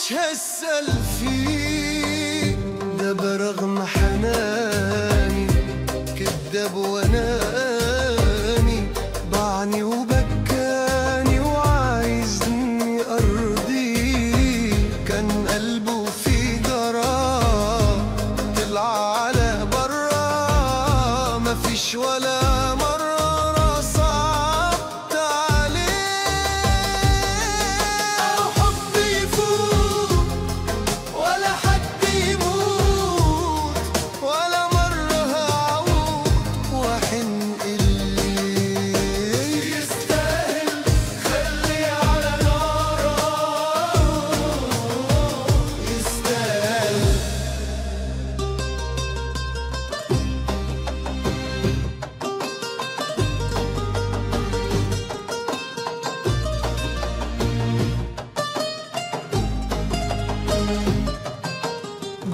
ومش هسأل فيه. ده برغم حناني كداب واناني، باعني وبكاني وعايزني ارضيه. كان قلبه في جراه طلع على برا، مفيش ولا مرة صعبت عليه. أو حب يفوت ولا حد يموت، ولا مرة هعود وأحن اللي يستاهل. خلي على ناره يستاهل.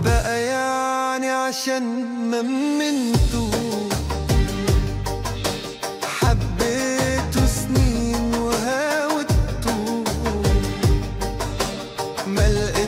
بقى يعني عشان ممنته حبيته سنين وهاوته، ما لقيت